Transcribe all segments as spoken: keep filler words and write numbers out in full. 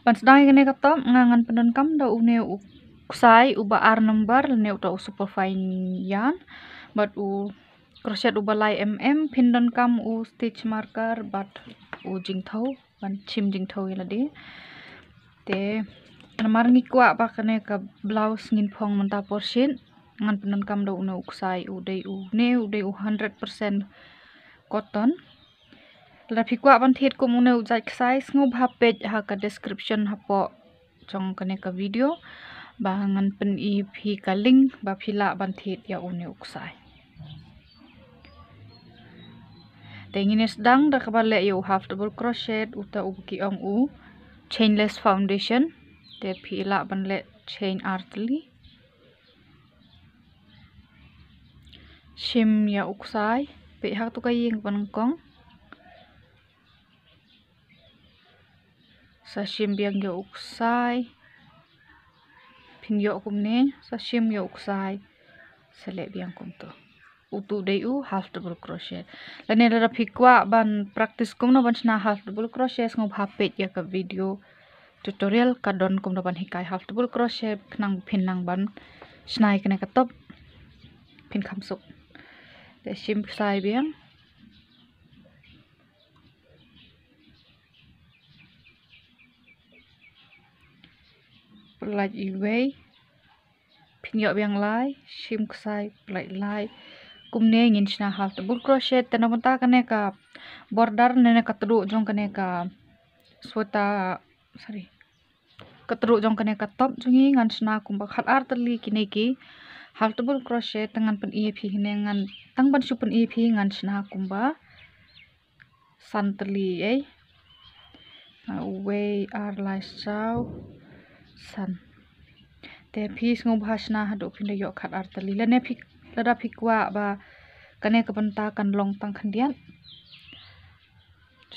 Ban sdang ïa kane ka top nga ngan pyndonkam da une u ksai uba ar number lane uta u superfine yarn bad u crochet uba lai mm, pyndonkam u stitch marker bad u jingthew ban shim jingthew ïa lade. Te namar ngi kwah ba kane ka blouse ngin phong mynta por shit, ngan pyndonkam da une u ksai u dei une u dei u hundred percent cotton. Lada phi kwah ban thied kum une u jait ksai, sngewbha peit ha ka description hapoh jong kane ka video ba ngan pyni phi ka link ba phi lah ban thied ïa une u ksai. Te ngin ïa sdang da kaba leh ïa u half double crochet uta u ki ong u chainless foundation. Te phi lah ban leh chain artylli. Shim ïa u ksai, peit ha tu ka ïing ba nyngkong. Sa shim biang ïa u ksai. Phin ïoh kumne, sa shim ïa u ksai. Sa leh biang kumtu. Utu dei u half double crochet. Lane lada phi kwah ban practice kumno ban shna half double crochet, sngewbha peit ïa ka video tutorial ka don kumno ban hikai half double crochet khnang phin nang ban shna ïa kane ka top. Phin kham suk. Te shim ksai biang. Pyllait iwei. Phin ïoh biang lai, shim ksai, pyllait lai. Kumne ngin shna half double crochet, te na bynta kane ka border ne ka tduh jong kane ka sweater, sorry. Ka tduh jong kane ka top jong ngi ngan shna kumba khat ar tylli kine ki half double crochet, te ngan pyni ïa phi hynne ngan tang ban shu pyni ïa phi ngan shna kumba san tylli ei. Uwei, ar, lai, saw, san. Te phi sngewbha shna haduh phin da ïoh khat ar tylli. Lane phi, lada phi kwah ba kane ka bynta kan long tang khyndiat,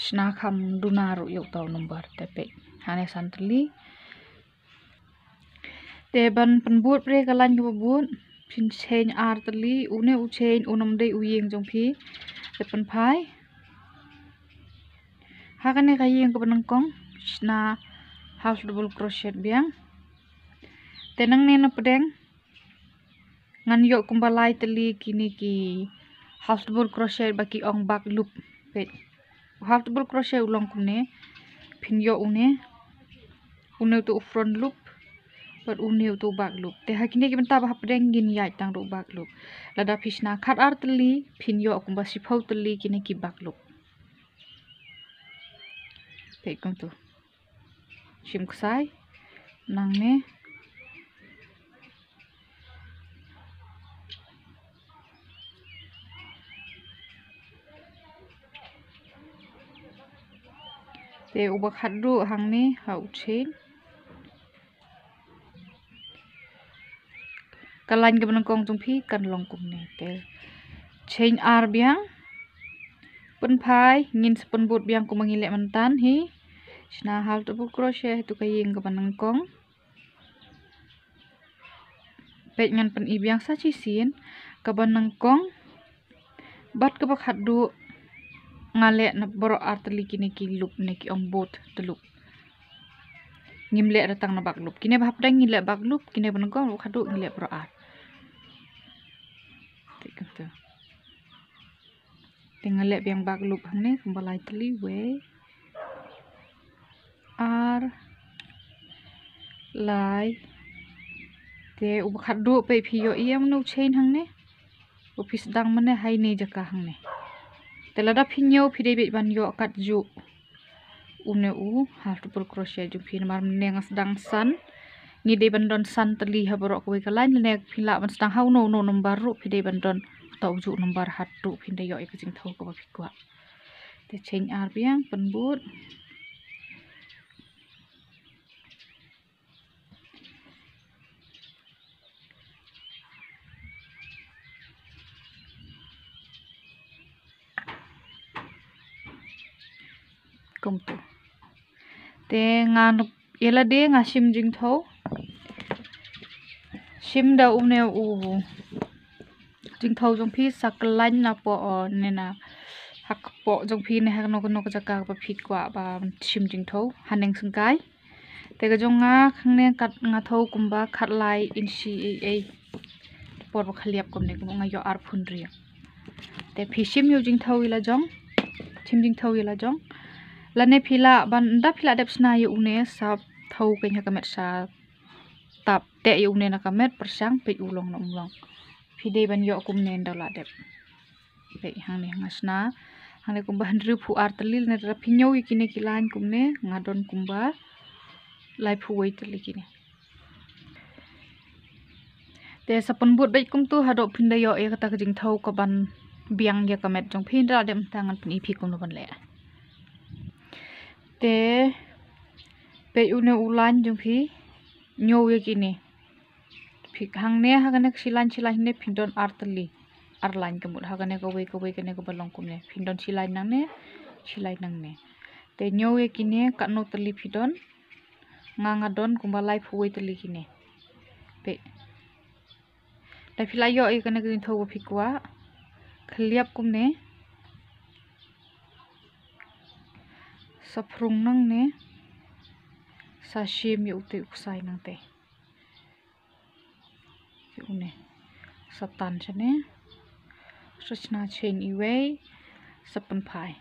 shna kham duna ruh ïa uta u number te peit. Hane san tylli. Te ban pynbud pre ka lain kaba bud phin chain ar tylli, une u chain unym dei u ïing jong phi. Te pynphai ha kane ka ïing kaba nyngkong, shna half double crochet biang. Te nangne na pdeng ngan ïoh kumba lai tylli kine ki half double crochet ba ki ong back loop. Peit, half double crochet u long kumne, phin ïoh une, une utu u front loop bad une utu u back loop. Te ha kine ki bynta ba hapdeng ngin ïaid tang da u back loop. Lada phi shna khat ar tylli phin ïoh kumba shiphew tylli kine ki back loop. Peit kumtu. Shim ksai nangne. Te uba khatduh hangne ha u chain. Ka lain kaba nyngkong jong phi kan long kumne te chain ar biang. Pynphai, ngin sa pynbud biang kumba ngi leh myntan hi. Shna half double crochet ha tu ka ïing kaba nyngkong. Peit ngan pyni biang sa shisien, kaba nyngkong bad kaba khatduh nga leh na baroh ar tylli kine ki loop ne ki ong both the loop. Ngim leh da tang na back loop. Kine ba hapdeng ngi leh back loop, kine ba nyngkong ba khatduh ngi leh baroh ar. Te kumta. Te nga leh biang back loop hangne kumba lai tylli, wei, ar, lai. Te uba khatduh peit phi ïoh ïa une u chain hangne. U phi sdang mane ha ine jaka hangne. Te lada phi ñiew phi dei beit ban ïoh katjuh une u half double crochet jong phi namar mane nga sdang san. Ngi dei ban don san tylli ha baroh kawei ka lain, lane phi lah ban sdang ha uno uno number ruh phi dei ban don uta u juh number haduh phin da ïoh ïa ka jingthew kaba phi kwah. Te chain ar biang pynbud. Kumtu. Te nga nup ïa lade nga shim jingthew. Shim da une u jingthew jong phi sa kyllain na poh, o, ne na ha kpoh jong phi ne ha kano kano ka jaka ba phi kwah ba shim jingthew ha neng syngkai. Te ka jong nga hangne kat nga thew kumba khatlai inshi ei ei. Por ba khliap kumne kumba nga ïoh arphew hynriew. Te phi shim ïa u jingthew ïa la jong, shim jingthew ïa la jong. Lane phi lah ban, ynda phi lah dep shna ïa une sa thew kein ha ka met, sa tap teh ïa une na ka met pyrshang peit u long ne um long. Phi dei ban ïoh kumne ynda lah dep. Peit hangne nga shna hangne kumba hynriewphew ar tylli, lane lada phi ñiew ïa kine ki lain kumne nga don kumba laiphew wei tylli kine. Te sa pynbud beit kumtu haduh phin da ïoh ïa kata ka jingthew kaban biang ïa ka met jong phi. Ynda lah dep mynta ngan pyni phi kumno ban leh. Te peit une u lain jong phi, ñiew ïa kine. Phi hangne ha kane ka shi lain shi lain hangne phin don ar tylli, ar lain ka mut ha kane kawei kawei kane kaba long kumne. Phin don shi lain nangne, shi lain nangne. Te ñiew ïa kine katno tylli phi don. Nga nga don kumba laiphew wei tylli kine. Peit. Da phi la ïoh ïa kane ka jingthew ba phi kwah, khliap kumne. Sa phrung nangne. Sa shim ïa utei u ksai nangtei. Ïa une. Sa tan shane. Sa shna chain iwei. Sa pynphai.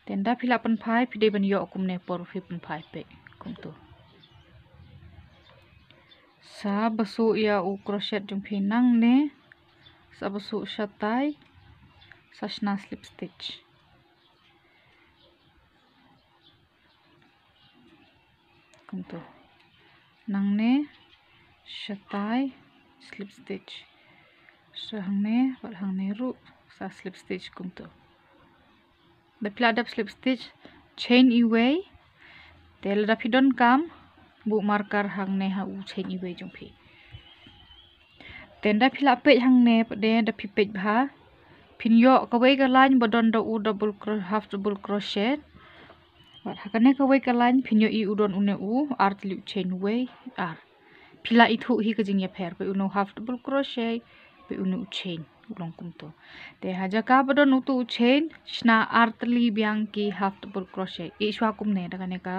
Te ynda phi la pynphai phi dei ban ïoh kumne por phi pynphai, peit kumtu. Sa basuh ïa u crochet jong phi nangne. Sa basuh shatai. Sa shna slip stitch. Kumtu. Nangne shatai slip stitch. Sa hangne bad hangne ruh sa slip stitch kumtu. Da phi la dep slip stitch, chain iwei. Te lada phi donkam, buh marker hangne ha u chain iwei jong phi. Te ynda phi la peit hangne pat de, da phi peit bha, phin ïoh kawei ka lain ba don da u double cro-, half double crochet. Bad ha kane kawei ka lain phin ïohi u don une u ar tylli u chain, wei, ar. Phi la ithuh hi ka jingïapher, peit une u half double crochet, peit une u chain, u long kumtu. Te ha jaka ba don utu u chain, shna ar tylli biang ki half double crochet. Ïehshuwa kumne da kane ka,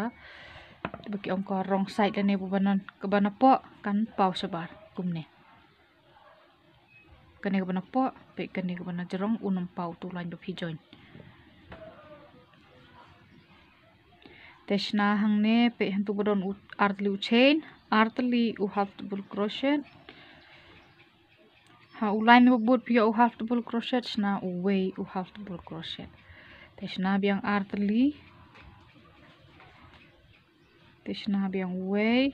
ba ki ong ka wrong side lane ba ban, kaba napoh kan paw shabar kumne. Kane kaba napoh, peit kane kaba najrong, un ym paw utu lain ba phi join. Te shna hangne, peit hangtu ba don u ar tylli u chain, ar tylli u half double crochet. Ha u lain ba bud phi ïoh u half double crochet, shna uwei u half double crochet. Te shna biang ar tylli. Te shna biang uwei.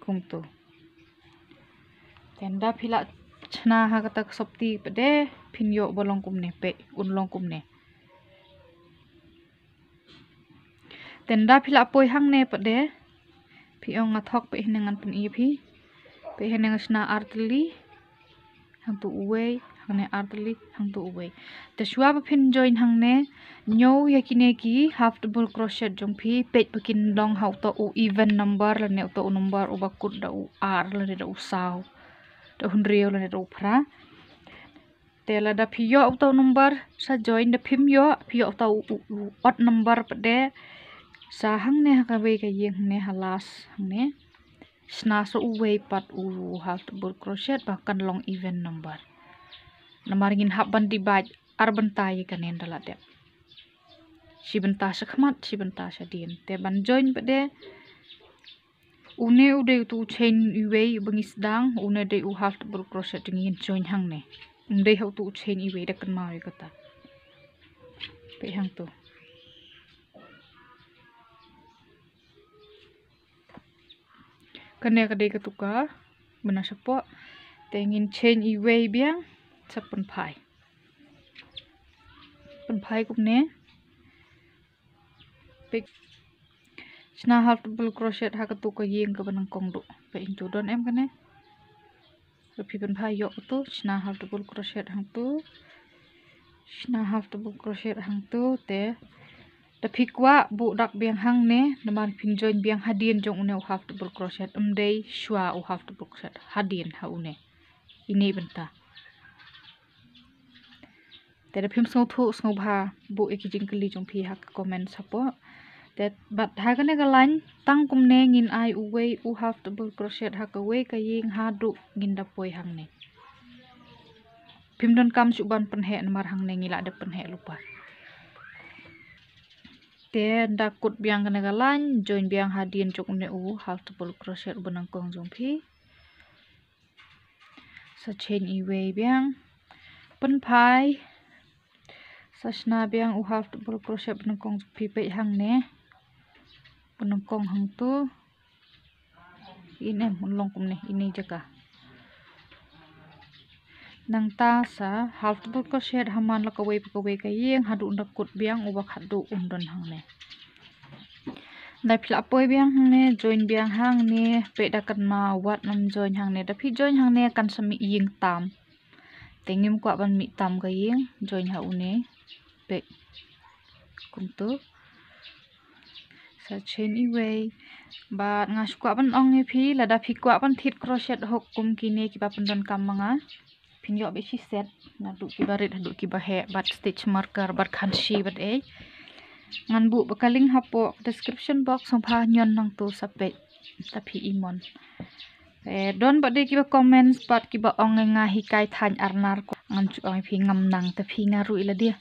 Kumtu. Te ynda phi la shna ha kata ka sopti pat de, phin ïoh ba long kumne, peit, un long kumne. Te ynda phi la poi hangne pat de, phi ong nga thok, peit hangne ngan pyni phi. Peit hangne nga shna ar tylli. Hangtu uwei, hangne ar tylli, hangtu uwei. Te shuwa ba phin join hangne, ñiew ïa kine ki half double crochet jong phi, peit ba kin long ha uto u even number, lane uto u number uba kut da u ar, lane da u saw, da u hynriew, lane da u phra. Te lada phi ïoh uto u number sa join, da phim ïoh, phi ïoh uto u, u, u odd number pat de, sa hangne ha kawei ka ïing hangne ha last hangne. Shna sa uwei pat u half double crochet ba kan long even number. Namar ngin hap ban divide ar bynta ïa kane ynda la dep. Shi bynta shakhmat, shi bynta shadien. Te ban join pat de, une u dei utu u chain iwei ba ngi sdang, une dei u half double crochet, te ngin join hangne. Um dei ha utu u chain iwei, da kynmaw ïa kata. Peit hangtu. Kane ka dei katu kaba na shapoh. Te ngin chain iwei biang, sa pynphai. Pynphai kumne. Peit. Shna half double crochet ha katu ka ïing kaba nyngkong duh. Peit hangtu don em kane. Lada phi pynphai ïoh katu, shna half double crochet hangtu. Shna half double crochet hangtu te. Da phi kwah buh dak biang hangne, namar phin join biang hadien jong une u half double crochet, ym dei shuwa u half double crochet, hadien ha une. Ine i bynta. Te da phim sngewthuh sngewbha buh ïa ki jingkylli jong phi ha ka comment shapoh. Te bad ha kane ka line tang kumne ngin ai uwei u half double crochet ha kawei ka ïing haduh ngin da poi hangne. Phim donkam shuh ban pynheh namar hangne ngi la dep pynheh lypa. Te da kut biang kane ka line, join biang hadien jong une u half double crochet uba nyngkong jong phi. Sa chain iwei biang. Pynphai. Sa shna biang u half double crochet ba nyngkong jong phi, peit hangne. Ba nyngkong hangto. Ine, un long kumne, ine jaka. Nangta sa half double crochet ha man la kawei pa kawei ka ïing haduh un da kut biang uba khatduh un don hangne. Da phi la poi biang hangne, join biang hangne, peit da kynmaw wat nym join hangne. Da phi join hangne kan sa mih ïing tam. Te ngim kwah ban mih tam ka ïing, join ha une. Peit. Kumto. Sa chain iwei. Bad nga shu kwah ban ong ïa phi, lada phi kwah ban thied crochet hook kum kine kiba pyndonkam ma nga, phin ïoh beit shi set, naduh kiba rit haduh kiba heh, bad stitch marker, bad khanshi bad ei. Ngan buh ba ka link hapoh description box, sngewbha ñion nangto sa peit, ta phi i mon. Eh, don bad de kiba comments bad kiba ong ïa nga hikai thaiñ arnar, ko ngan shu ong ïa phi ngam nang, ta phi nga ruh i lade.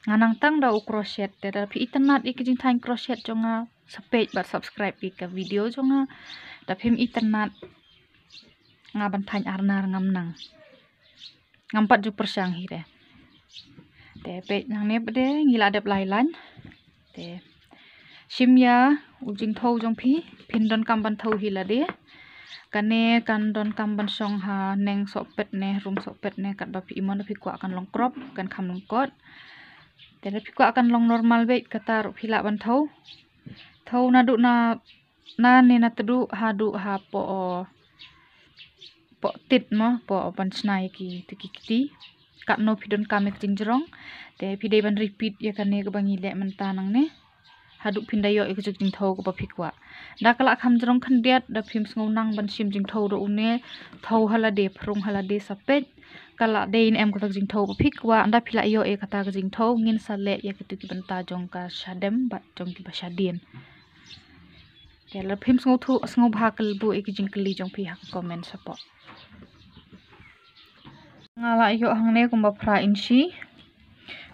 Nga nang tang da u crochet, te da phi itynnad ïa ki jingthaiñ crochet jong nga, sa peit bad subscribe ïa ka video jong nga. Da phim itynnad nga ban thaiñ arnar ngam nang. Ngam pat ju pyrshang hi re. Te peit nangne pat de ngi la dep lai line. Te shim ïa u jingthew jong phi, phin donkam ban thew hi lade. Kane kan donkam ban shong ha neng sohpet ne, rum sohpet ne, katba phi i mon, da phi kwah kan long crop, kan kham lyngkot. Te da phi kwah kan long normal beit, kata ruh phi lah ban thew. Thew naduh na, na ne na tduh haduh hapoh, poh tit mo, poh ban shna ïa ki, tu ki kti. Katno phi donkam ïa ka jingjrong. Te phi dei ban repeat ïa kane kaba ngi leh mynta nangne. Haduh phin da ïoh ïa ka jingthew kaba phi kwah. Da ka lah kham jrong khyndiat, da phim sngew nang ban shim jingthew da une, thew ha lade, phrung ha lade sa peit. Ka lah dei ne em kata ka jingthew ba phi kwah, ynda phi lah ïoh ïa kata ka jingthew, ngin sa leh ïa kitu ki bynta jong ka shadem bad jong kiba shadien. Te lada phim sngewthuh, sngewbha kylli buh ïa ki jingkylli jong phi ha ka comment shapoh. Nga lah ïoh hangne kumba phra inshi.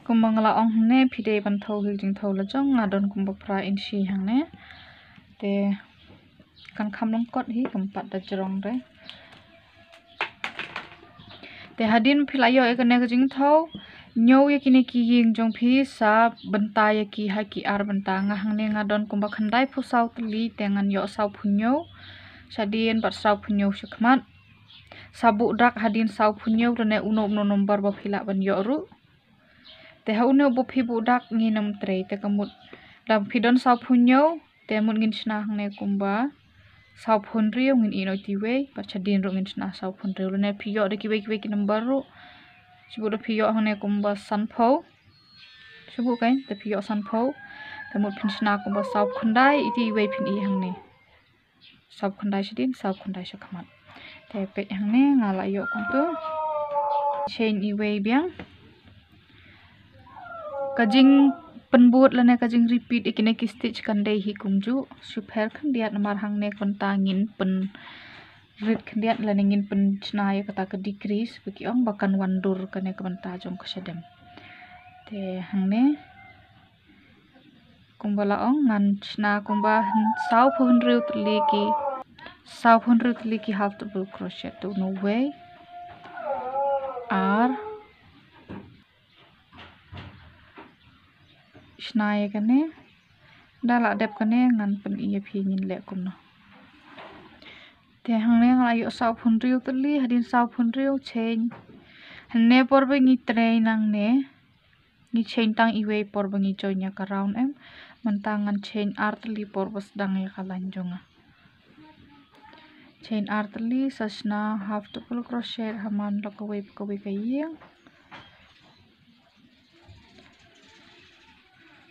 Kumba nga la ong hangne, phi dei ban thew hi jingthew la jong, nga don kumba phra inshi hangne. Te kan kham lyngkot hi, kam pat da jrong re. Te hadien phi lah ïoh ïa kane ka jingthew, ñiew ïa kine ki ïing jong phi, sa bynta ïa ki ha ki ar bynta. Nga hangne nga don kumba khyndaiphew saw tylli, te ngan ïoh sawphew hynñiew shadien bad sawphew hynñiew shakhmat. Sa buh dak hadien sawphew hynñiew, lane uno uno number ba phi lah ban ïoh ruh. Te ha une uba phi buh dak ngin ym trei, te ka mut lada phi don sawphew hynñiew, te mut ngin shna hangne kumba sawphew hynriew, ngin ïehnoh ïa iwei, bad shadien ruh ngin shna sawphew hynriew. Lane phi ïoh da kiwei kiwei ki number ruh. Shu buh da phi ïoh hangne kumba sanphew. Shu buh kein, te phi ïoh sanphew. Te mut phin shna kumba sawphew khyndai, ïa iwei phin ïeh hangne. Sawphew khyndai shadien, sawphew khyndai shakhmat. Te peit hangne nga lah ïoh kumtu. Chain iwei biang. Ka jingpynbud lane ka jingrepeat ïa kine ki stitch kan dei hi kumjuh. Shu pher khyndiat namar hangne kumta ngin pynrit khyndiat lane ngin pynshna ïa kata ka decrease ba ki ong ba kan wan dur kane ka bynta jong ka shadem. Te hangne kumba la ong ngan shna kumba sawphew hynriew tylli ki, sawphew hynriew tylli ki half double crochet. Te uno uwei, ar, shna ïa kane. Da lah dep kane ngan pyni ïa phi ngin leh kumno. Te hangne nga lah ïoh sawphew hynriew tylli, hadien sawphew hynriew chain. Hangne por ba ngi trei nangne. Ngi chain tang iwei por ba ngi join ïa ka round em. Mynta ngan chain ar tylli por ba sdang ïa ka line jong nga. Chain ar tylli, sa shna half double crochet ha man la kawei pa kawei ka ïing.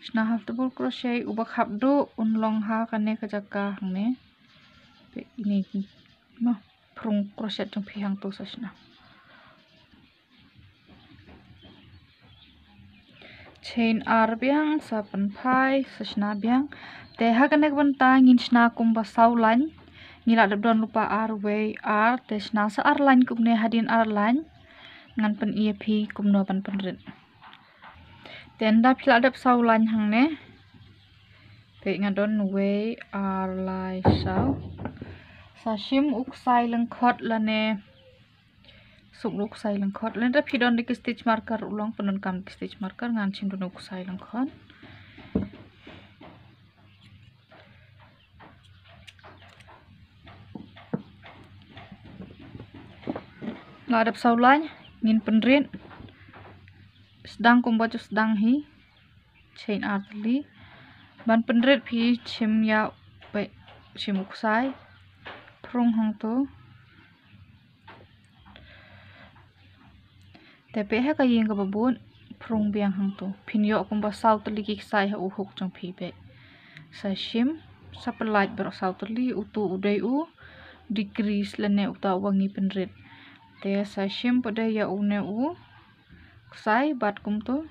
Shna half double crochet, uba khapduh un long ha kane ka jaka hangne. Peit ine ki, mo, phrung crochet jong phi hangto sa shna. Chain ar biang, sa pynphai, sa shna biang. Te ha kane ka bynta ngin shna kumba saw lain. Ngi la dep don lypa ar wei ar, te shna sa ar lain kumne, hadien ar lain ngan pyni ïa phi kumno ban pynrit. Te ynda phi la dep saw lain hangne, peit nga don wei, ar, lai, saw. Sa shim u ksai lyngkhot lane suk u ksai lyngkhot. Lane da phi don da ki stitch marker ruh long, pyndonkam da ki stitch marker, ngan shim da u ksai lyngkhot. La dep saw lain, ngin pynrit. Sdang kumba ju sdang hi. Chain ar tylli. Ban pynrit phi shim ïa, peit, shim u ksai. Phrung hangto. Te peit ha ka ïing kaba bud, phrung biang hangto. Phin ïoh kumba saw tylli ki ksai ha u hook jong phi, peit. Sa shim, sa pyllait baroh saw tylli, uto u dei u decrease lane uta uba ngi pynrit. Te sa shim pat de ïa une u ksai bad kumto.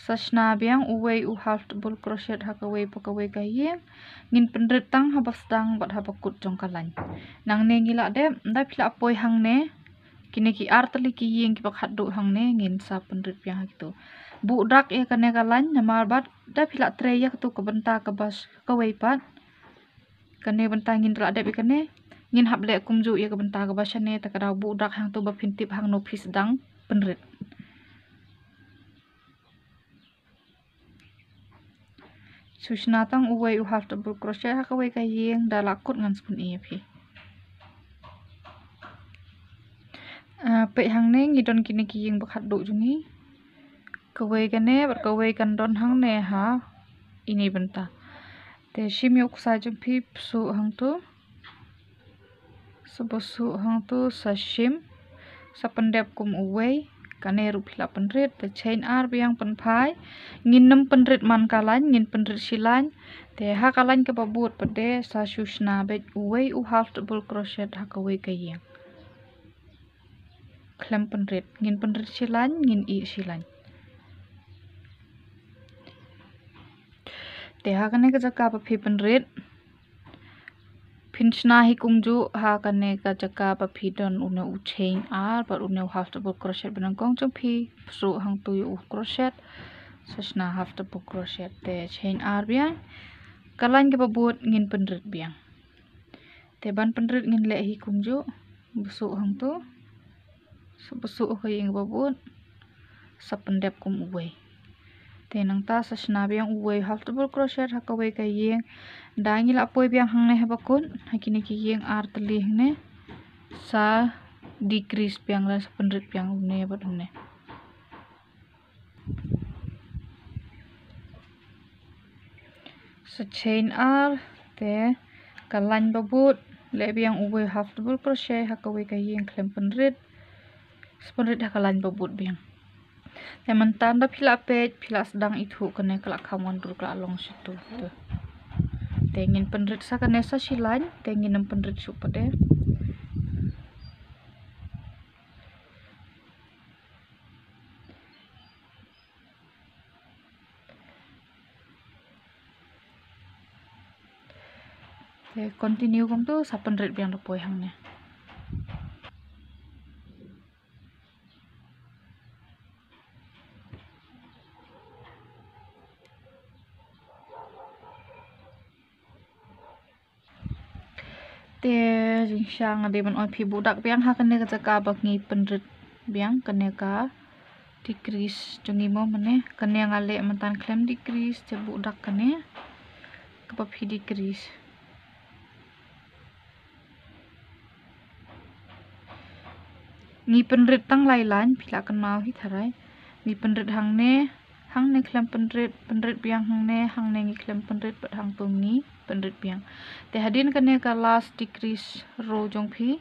Sa shna biang uwei u half double crochet ha kawei pa kawei ka ïing. Ngin pynrit tang haba sdang bad haba kut jong ka lain. Nangne ngi la dep, ynda phi la poi hangne, kine ki ar tylli ki ïing kiba khatduh hangne ngin sa pynrit biang ha kito. Buh dak ïa kane ka lain namar bad da phi la trei ïa kato ka bynta kaba sh-, kawei pat. Kane bynta ngin la dep ïa kane, ngin hap leh kumjuh ïa ka bynta kaba shane, te ka daw buh dak hangto ba phin tip hangno phi sdang pynrit. Shu shna tang uwei u half double crochet ha kawei ka ïing, da la kut ngan sa pyni ïa phi. Ah, peit hangne ngi don kine ki ïing ba khatduh jong ngi. Kawei kane bad kawei kan don hangne ha ine i bynta. Te shim ïa u ksai jong phi, psuh hangto. Sa psuh hangto, sa shim. Sa pyndep kum uwei. Kane ruh phi la pynrit, te chain ar biang, pynphai. Ngin nym pynrit man ka lain, ngin pynrit shi lain. Te ha ka lain kaba bud pat de sa shu shna beit uwei u half double crochet ha kawei ka ïing. Khlem pynrit, ngin pynrit shi lain, ngin ïeh shi lain. Te ha kane ka jaka ba phi pynrit, phin shna hi kumjuh ha kane ka jaka ba phi don une u chain ar bad une u half double crochet ba nyngkong jong phi, psuh hangto ïa u crochet, sa shna half double crochet, te chain ar biang. Ka lain kaba bud ngin pynrit biang. Te ban pynrit ngin leh hi kumjuh, psuh hangto. Sa psuh ha ka ïing ba bud. Sa pyndep kum uwei. Te nangta sa shna biang uwei half double crochet ha kawei ka ïing. Da ngi la poi biang hangne haba kut, ha kine ki ïing ar tylli hangne, sa decrease biang lane sa pynrit biang une bad une. Sa chain ar, te ka lain ba bud, leh biang uwei half double crochet ha kawei ka ïing, khlem pynrit. Sa pynrit ha ka lain ba bud biang. Te mynta da phi la peit, phi la sdang ithuh kane ka la kham wan dur, ka la long shitu. Te ngin pynrit sa kane sa shi lain, te ngin nym pynrit shuh pat de. Te continue kumto, sa pynrit biang da poi hangne. Te jingshisha nga dei ban ong ïa phi, buh dak biang ha kane ka jaka ba ngi pynrit biang, kane ka decrease jong ngi mo, mane kane nga leh mynta khlem decrease, te buh dak kane kaba phi decrease. Ngi pynrit tang lai lain, phi la kynmaw hi tharai. Ngi pynrit hangne, hangne khlem pynrit, pynrit biang hangne, hangne ngi khlem pynrit, bad hangto ngi pynrit biang. Te hadien kane ka last decrease row jong phi,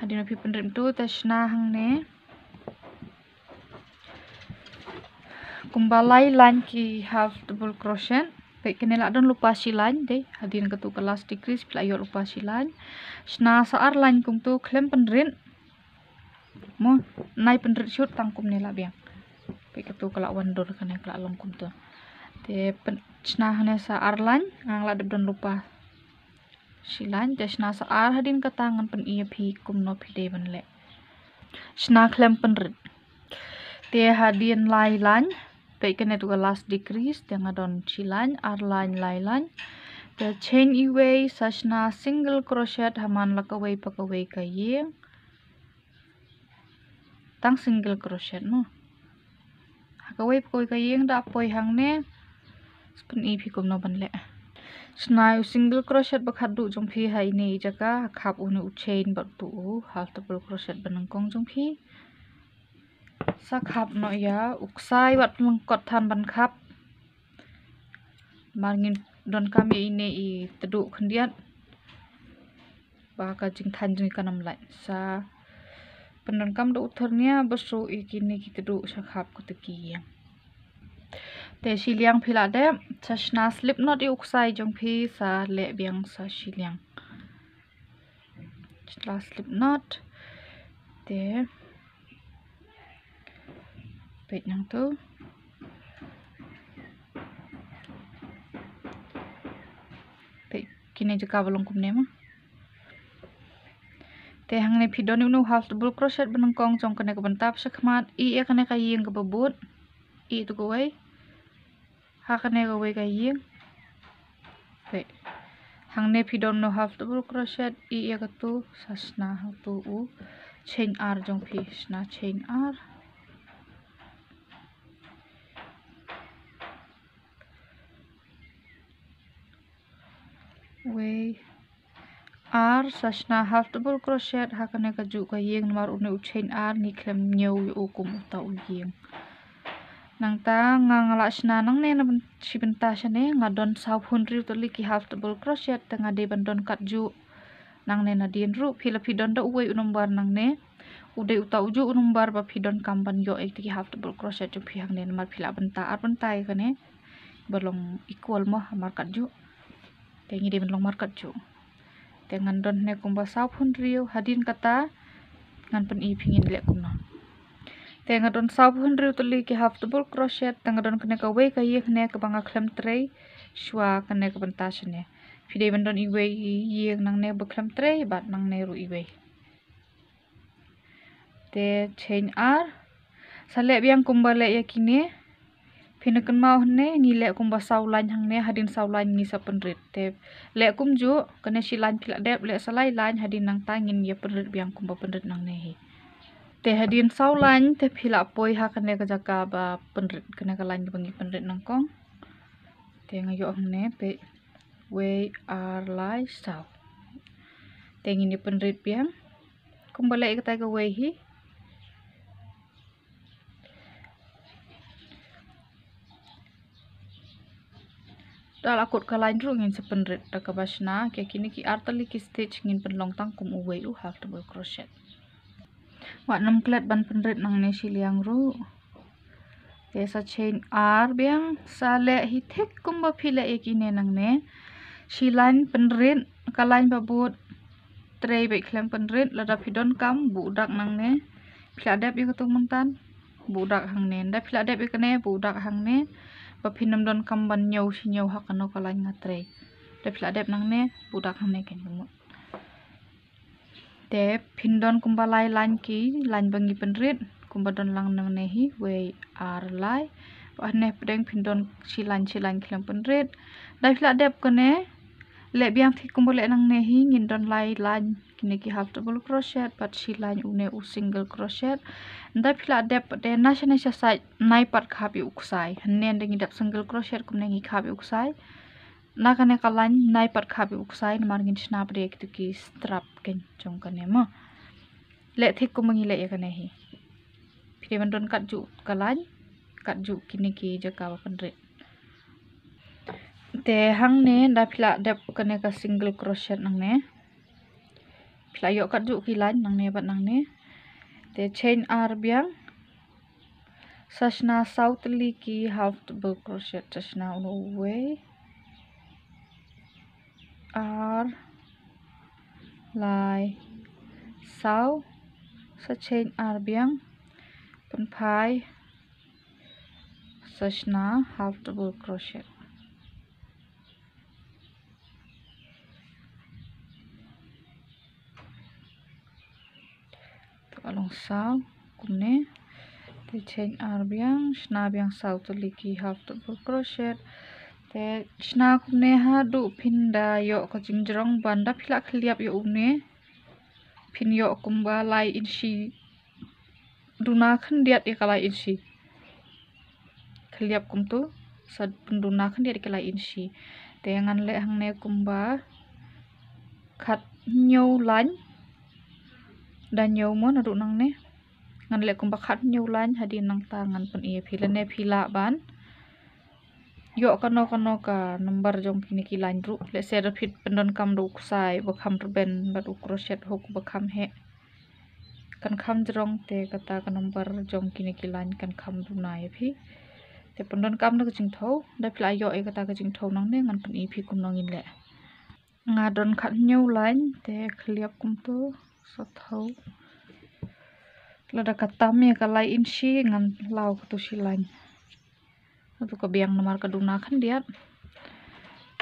hadien phi pynrit mynta, te shna hangne kumba lai lain ki half double crochet. Peit, kane la don lypa shi lain de, hadien kato ka last decrease phi la ïoh lypa shi lain. Shna sa ar lain kumto, khlem pynrit. Mo, nai pynrit shuh, tang kumne lah biang. Peit katu ka la wan dur kane ka la long kumtu. Te pyn-, shna hangne sa ar lain, nga la dep don lypa shi lain, te shna sa ar, hadien kata ngan pyni ïa phi kumno phi dei ban leh. Shna khlem pynrit. Te hadien lai lain, peit kane tu ka last decrease, te nga don shi lain, ar lain, lai lain. Te chain iwei, sa shna single crochet ha man la kawei pa kawei ka ïing. Tang single crochet mo. Ha kawei pa kawei ka ïing da poi hangne. Sa pyni ïa phi kumno ban leh. Shna u single crochet ba khatduh jong phi ha ine i jaka, ha khap une u chain bad tu u half double crochet ba nyngkong jong phi. Sa khap noh ïa u ksai, wat lyngkot than ban khap. Namar ngin donkam ïa ine i tduh khyndiat ba ka jingthan jong ngi kan ym lait. Sa pyndonkam da u thyrnia ba shu ïa kine ki tduh sha khap katu ki ïing. Te shiliang phi la dep, sa shna slip knot ïa u ksai jong phi, sa leh biang sa shiliang. Shna slip knot. Te peit nangtu. Peit kine jaka ba long kumne mo. Te hangne phi don ïa une u half double crochet ba nyngkong jong kane ka bynta ba shakhmat, ïa kane ka ïing kaba bud. Ïa tu kawei. Ha kane kawei ka ïing. Peit. Hangne phi don une u half double crochet, ïa katu, sa shna hatu u chain ar jong phi, shna chain ar. Wei ar, sa shna half double crochet ha kane kajuh ka ïing, namar une u chain ar ngi khlem ñiew ïa u kum uta u ïing. Nangta nga, nga la shna nangne na byn-, shi bynta shane, nga don sawphew hynriew tylli ki half double crochet, te nga dei ban don katjuh nangne nadien ruh. Phi la phi don da uwei u number nangne, u dei uta ujuh u number ba phi donkam ban ïoh ïa ki half double crochet jong phi hangne, namar phi la bynta ar bynta ïa kane ba long equal mo, ha mar katjuh. Te ngi dei ban long mar katjuh. Te ngan don hangne kumba sawphew hynriew, hadien kata ngan pyni ïa phi ngin leh kumno. Te nga don sawphew hynriew tylli ki half double crochet, te nga don kane kawei ka ïing hangne kaba nga khlem trei shuwa kane ka bynta shane. Phi dei ban don iwei ïing nangne ba khlem trei bad nangne ruh iwei. Te chain ar. Sa leh biang kumba leh ïa kine. Phin ïa kynmaw hangne, ngi leh kumba saw lain hangne, hadien saw lain ngi sa pynrit. Te leh kumjuh, kane shi lain phi la dep, leh sa lai lain, hadien nangta ngin ïa pynrit biang kumba pynrit nangne hi. Te hadien saw lain, te phi la poi ha kane ka jaka ba pynrit, kane ka lain ba ngi pynrit nyngkong. Te nga ïoh hangne, peit, wei, ar, lai, saw. Te ngin ïa pynrit biang. Kumba leh ïa katai kawei hi. Da la kut ka lain ruh ngin sa pynrit da kaba shna, ïa kine ki ar tylli ki stitch ngin pynlong tang kum uwei u half double crochet. Wat nym klet ban pynrit nangne shiliang ruh. Te sa chain ar biang, sa leh hi thik kumba phi leh ïa kine nangne. Shi lain pynrit, ka lain ba bud trei beit khlem pynrit, lada phi donkam buh dak nangne. Phi la dep ïa katu mynta, buh dak hangne. Nda phi la dep ïa kane, buh dak hangne. Ba phin ym donkam ban ñiew shi ñiew ha kano ka lain nga trei. Da phi la dep nangne, buh dak hangne, kan ka mut. Te phin don kumba lai lain ki lain ba ngi pynrit, kumba don lang nangne hi, wei, ar, lai. Bad hangne pdeng phin don shi lain shi lain khlem pynrit. Da phi la dep kane, leh biang thik kumba leh nangne hi, ngin don lai lain kine ki half double crochet bad shi lain une u single crochet. Da phi la dep te na shane sha side, nai pat khap ïa u ksai. Hangne da ngi dep single crochet, kumne ngi khap ïa u ksai. Na kane ka lain nai pat khap ïa u ksai, namar ngin shna pat ïa kitu ki strap kein jong kane mo. Leh thik kumba ngi leh ïa kane hi. Phi dei ban don katjuh ka lain, katjuh kine ki jaka ba pynrit. Te hangne da phi la dep kane ka single crochet nangne. Phi la ïoh katjuh ki lain nangne bad nangne. Te chain ar biang. Sa shna saw tylli ki half double crochet, sa shna uno uwei. Ar, lai, saw. Sa chain ar biang. Pynphai. Sa shna half double crochet. To ka long saw kumne. Te chain ar biang, shna biang saw tylli ki half double crochet. Te shna kumne haduh phin da ïoh ka jingjrong ban da phi lah khylliap ïa une. Phin ïoh kumba lai inshi. Duna khyndiat ïa ka lai inshi. Khylliap kumtu, sa pynduna khyndiat ïa ka lai inshi. Te ngan leh hangne kumba khathynñiew lain. Da hynñiew mo naduh nangne. Ngan leh kumba khathynñiew lain hadien nangta ngan pyni ïa phi lane phi lah ban ïoh kano kano ka number jong kine ki lain ruh. Lehse da phi pyndonkam da u ksai ba kham rben bad u crochet hook ba kham heh. Kan kham jrong te kata ka number jong kine ki lain kan kham duna ïa phi. Te pyndonkam da ka jingthew, da phi lah ïoh ïa kata ka jingthew nangne ngan pyni ïa phi kumno ngin leh. Nga don khathynñiew lain te khylliap kumtu sa thew. Lada ka tam ïa ka lai inshi ngan law katu shi lain. Atu ka biang namar ka duna khyndiat.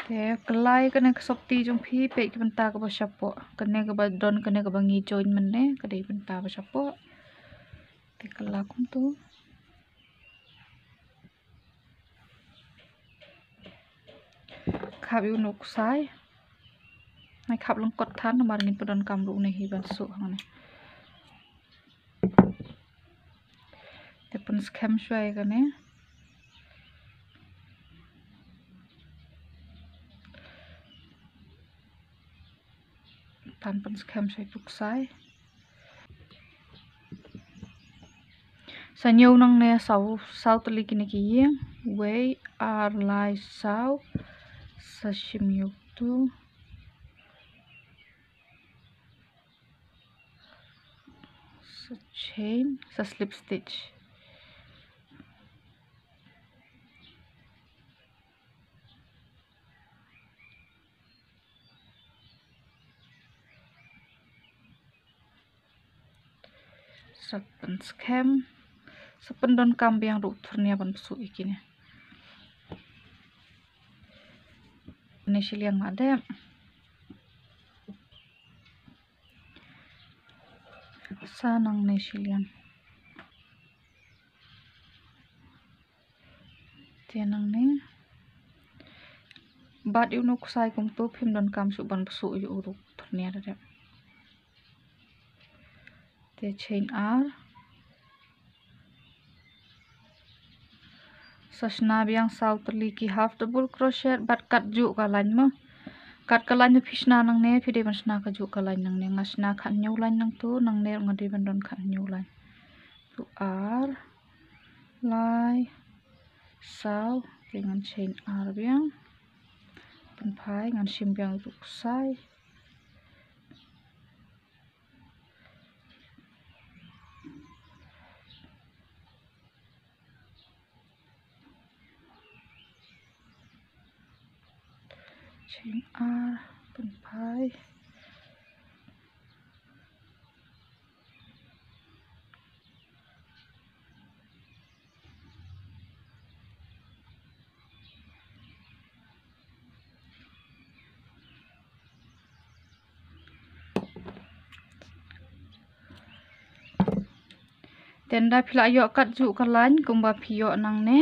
Te ka lai kane ka sopti jong phi peit ki bynta kaba shapoh. Kane kaba don kane kaba ngi join mynne ka dei bynta ba shapoh. Te ka la kumtu. Khap ïa u ksai. Nai khap lyngkot than namar ngin pyndonkam ruh une hi ban suh hangne. Te pynskhem shuwa ïa kane. Tan pynskhem shuwa ïa u ksai. Sa ñiew nangne saw, saw tylli kine ki ïing. Wei, ar, lai, saw. Sa shim ïa utu. Sa chain, sa slip stitch. Sa pynskhem, sa pyndonkam biang ruh thurnia ban pynsuh ïa kine. Ne shiliang ma dep. Sa nangne shiliang. Te nangne. Bat ïa u ksai kumtu phim donkam shuh ban pynsuh ïa u ruh thurnia da dep. Te chain ar. Sa shna biang saw tylli ki half double crochet bad kat juh ka lain mo. Kat ka lain phi shna nangne phi dei ban shna ka juh ka lain nangne. Nga shna khathynñiew lain nangtu nangne nga dei ban don khathynñiew lain. Tu ar lai saw te ngan chain ar biang. Pynphai ngan shim biang tu ksai. Chain ar pynphai. Te nda phi lah ïoh kat juh ka lain kumba phi ïoh nangne.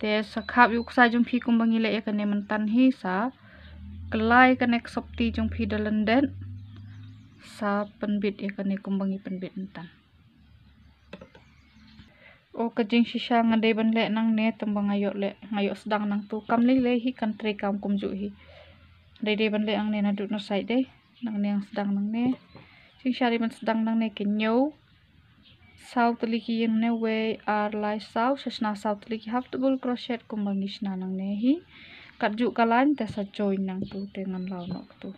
Te sa khap ïa u ksai jong phi kumba ngi leh ïa kane myntan hi sa. Kylla ïa kane ka sopti jong phi da lyndet. Sa pynbit ïa kane kumba ngi pynbit myntan. O ka jingshisha nga dei ban leh nangne tang ba nga ïoh leh, nga ïoh sdang nangtu kam lei lei hi kan trei kam kumjuh hi. Dei dei ban leh nangne naduh na side dei. Nangne nga sdang nangne. Jingshisha dei ban sdang nangne ki hynñiew. Saw tylli ki ïing ne wei ar lai saw, sa shna saw tylli ki half double crochet kumba ngi shna nangne hi. Kat juh ka lain te sa join nangtu te ngan law noh katu.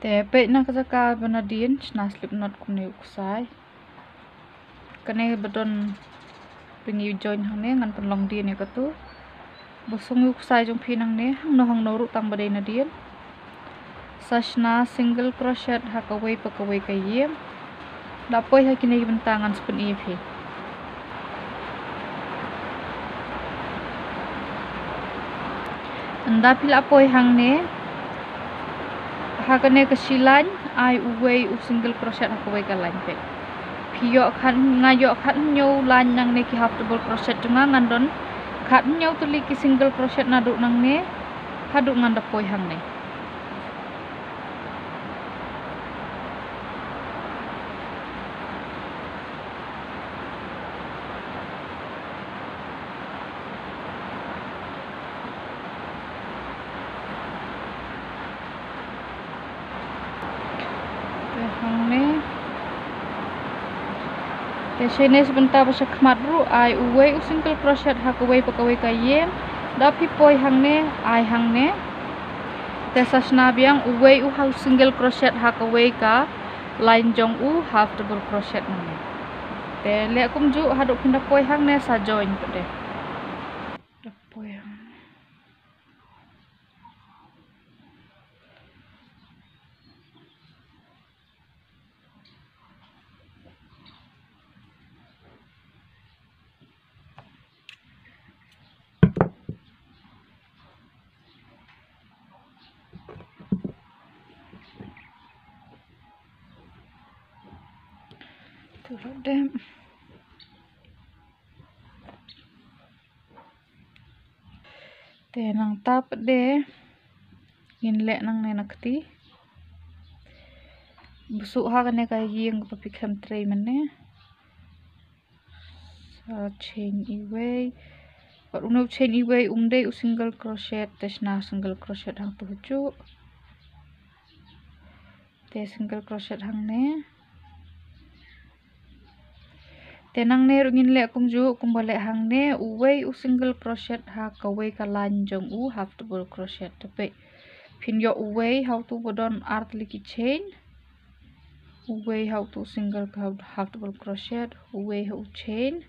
Te peit na ka jaka ba nadien shna slip knot kumne u ksai. Kane ba don ba ngi join hangne ngan pynlong dien ïa katu. Ba sung ïa u ksai jong phi nangne hangno hangno ruh tang ba dei nadien. Sa shna single crochet ha kawei pa kawei ka ïing. Da poi ha kine ki bynta ngan sa pyni ïa phi. Ynda phi la poi hangne, ha kane ka shi lain ai uwei u single crochet ha kawei ka lain. Phi ïoh khat, nga ïoh khathynñiew lain nangne ki half double crochet jong nga, ngan don khathynñiew tylli ki single crochet naduh nangne haduh ngan da poi hangne. Te hangne. Te shane sa bynta ba sha khmat ruh ai uwei u single crochet ha kawei pa kawei ka ïing. Da phi poi hangne, ai hangne. Te sa shna biang uwei u ha u single crochet ha kawei ka lain jong u half double crochet nangne. Te leh kumjuh haduh phin da poi hangne sa join pat de. Da poi hangne. Tu la dem. Te nangta pat de ngin leh nangne na kti. Bsuh ha kane ka ïing kaba phi khlem trei mynne. Sa chain iwei. Bad une u chain iwei um dei u single crochet, te shna single crochet hangtu hajuh. Te single crochet hangne. Te nangne ruh ngin leh kumjuh kumba leh hangne, uwei u single crochet ha kawei ka lain jong u half double crochet. Te peit, phin ïoh uwei ha utu ba don ar tylli ki chain, uwei ha utu single, half double crochet, uwei ha u chain,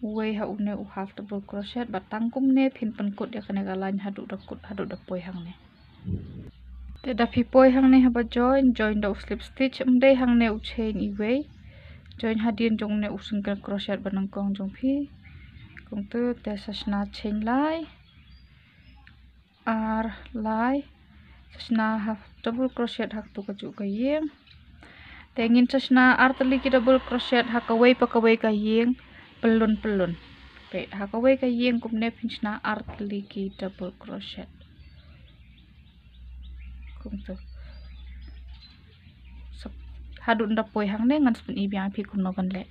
uwei ha une u half double crochet. Bad tang kumne phin pynkut ïa kane ka lain haduh da kut, haduh da poi hangne. Te da phi poi hangne haba join, join da u slip stitch, ym dei hangne u chain iwei. Join hadien jong une u single crochet ba nyngkong jong phi. Kumtu te sa shna chain lai, ar lai, sa shna half double crochet ha katu kajuh ka ïing. Te ngin sa shna ar tylli ki double crochet ha kawei pa kawei ka ïing, pyllun pyllun. Peit, ha kawei ka ïing kumne phin shna ar tylli ki double crochet. Kumtu. Sa, haduh nda poi hangne ngan sa pyni biang ïa phi kumno ban leh.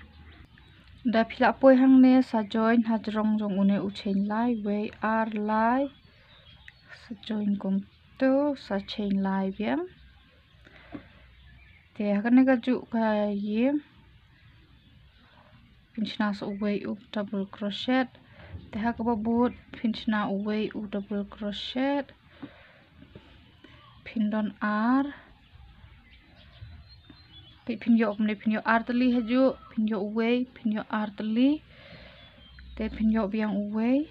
Da phi la poi hangne sa join hajrong jong une u chain lai, wei ar lai. Sa join kumtu, sa chain lai biang. Te ha kane kajuh ka ïing phin shna sa uwei u double crochet. Te ha kaba bud phin shna uwei u double crochet. Phin don ar. Peit, phin ïoh kumne, phin ïoh ar tylli hajuh, phin ïoh uwei, phin ïoh ar tylli. Te phin ïoh biang uwei.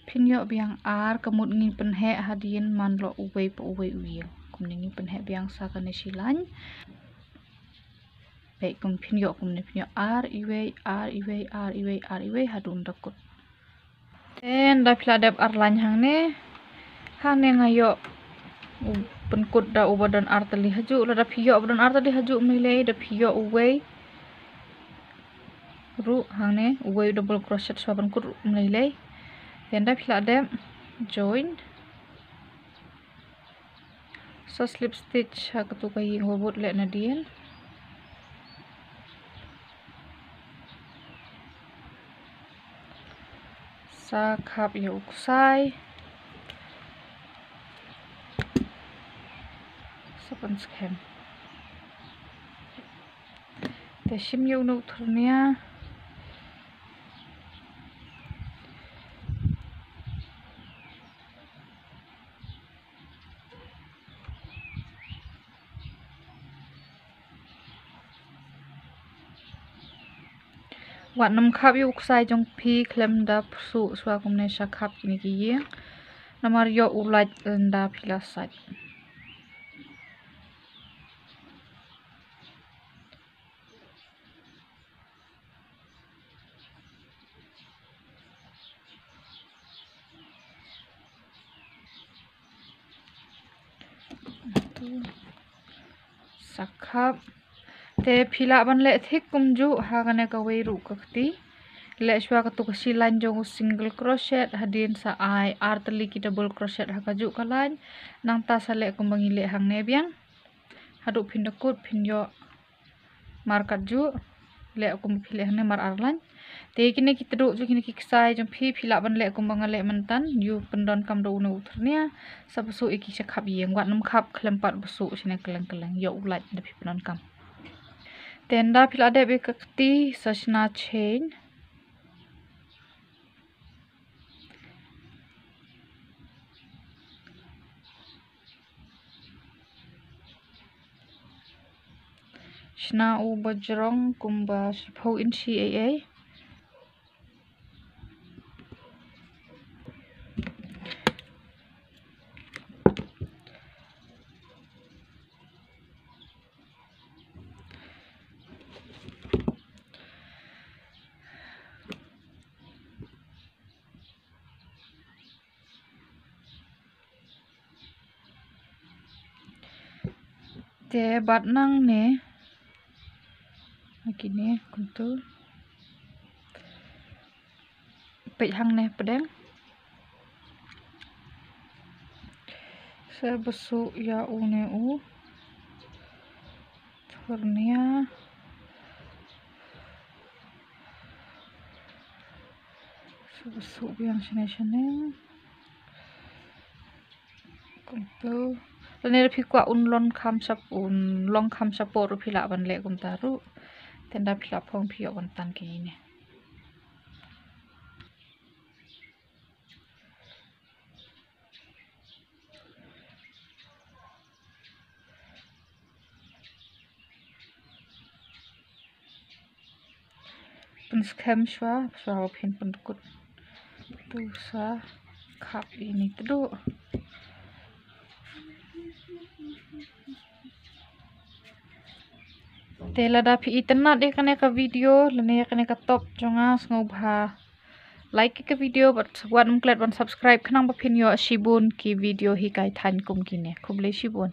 Phin ïoh biang ar, ka mut ngin pynheh hadien man loh uwei pa uwei u ïing. Kumne ngin pynheh biang sa kane shi lain. Peit, kum phin ïoh kumne, phin ïoh ar iwei, ar iwei, ar iwei, ar iwei, haduh nda kut. Te nda phi la dep ar lain hangne. Hangne nga ïoh u pynkut da uba don ar tylli hajuh, lada phi ïoh uba don ar tylli hajuh ym lei lei, da phi ïoh uwei ruh hangne, uwei u double crochet shuwa pynkut ruh ym lei lei. Te nda phi la dep join. Sa slip stitch ha katu ka ïing ba bud leh nadien. Sa khap ïa u ksai. Sa pynskhem. Te shim ïa uno u thurnia. Wat nym khap ïa u ksai jong phi khlem da pyrsuh shuwa kumne sha khap kine ki ïing. Namar ïoh u lait ynda phi la sait. Sa khap. Te phi lah ban leh thik kumjuh ha kane kawei ruh ka kti. Leh shuwa katu ka shi lain jong u single crochet, hadien sa ai ar tylli ki double crochet ha kajuh ka lain. Nangta sa leh kumba ngi leh hangne biang. Haduh phin da kut phin ïoh markat juh. Leh kumba phi leh hangne mar ar lain. Te kine ki tduk jong kine ki ksai jong phi, phi lah ban leh kumba nga leh myntan, ïoh pyndonkam da une u thyrnia. Sa buh shuh ïa ki sha khap ïing, wat nym khap khlem pat buh shuh shane kylleng kylleng, ïoh u lait da phi pyndonkam. Te ynda phi lah dep ïa ka kti sa shna chain. Shna u bajrong kumba shiphew inshi ei ei. Te bad nangne, kine kumtu. Peit hangne pdeng. Sa buh shuh ïa une u thyrnia. Sa buh shuh biang shane shane. Kumtu. Lane lada phi kwah un long kham shap, un long kham shapoh ruh phi lah ban leh kumta ruh. Te ynda phi lah phong phi ïoh ban tan kine. Pynskhem shuwa, shuwa ba phin pynkut. Tu sa khap ïa ini tduk. Te lada phi itynnad ïa kane ka video lane ïa kane ka top jong nga, sngewbha like ïa ka video bad wat nym klet ban subscribe khnang ba phin ïoh shibun ki video hikai thaiñ kum kine. Khublei shibun.